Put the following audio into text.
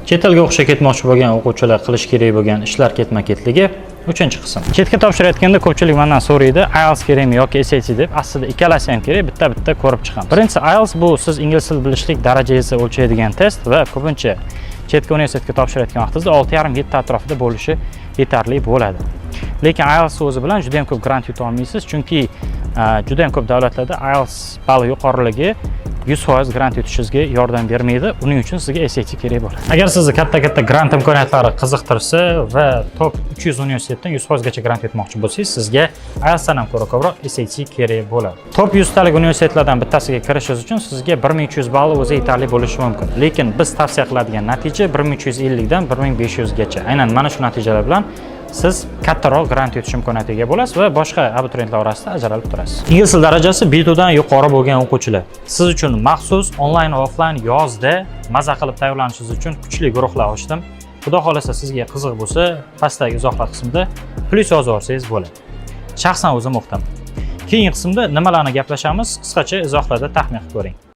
Chet elga o'qishga ketmoqchi bo'lgan o'quvchilar qilish kerak bo'lgan ishlar ketma-ketligi, uchinchi qism. Chetga topshirayotganda ko'pchilik mendan so'raydi, IELTS kerakmi yoki SAT deb. Aslida ikkalasi ham kerak, bitta-bitta ko'rib chiqamiz. Birinchisi IELTS, bu siz ingliz tili bilishlik darajangizni o'lchaydigan test va ko'pincha chetga universitetga topshirayotgan vaqtingizda 6,5-7 atrofida bo'lishi yetarli bo'ladi. Lekin IELTS o'zi bilan juda ham ko'p grant yuta olmaysiz, chunki juda ham ko'p davlatlarda IELTS balli yuqoriligi 100% grant yutishingizga yordam bermaydi. Uning uchun sizga SAT kerak bo'ladi. Agar sizni katta-katta grant imkoniyatlari qiziqtirsa va top 300 universitetdan 100% gacha grant yutmoqchi bo'lsangiz, sizga IELTSdan ham ko'ra ko'proq SAT kerak bo'ladi. Top 100 talik universitetlardan bittasiga kirishingiz uchun sizga 1300 ball o'zi yetarli bo'lishi mumkin. Lekin biz tavsiya qiladigan natija 1350 dan 1500 gacha. Aynan mana shu natijalar bilan siz kattaroq grant yutish imkoniyatiga ega bo'lasiz va boshqa abituriyentlar orasida ajralib turasiz. Ingliz tili darajasi B2 dan yuqori bo'lgan o'quvchilar, siz uchun maxsus onlayn va offlayn yozda maza qilib tayyorlanishingiz uchun kuchli guruhlar ochdim. Xudo xohlasa, sizga qiziq bo'lsa, pastdagi izohlar qismida plyus yozib yuborsangiz bo'ladi. Shaxsan o'zim o'qitaman. Keyingi qismda nimalarni gaplashamiz, qisqacha izohlarda taxmin qilib ko'ring.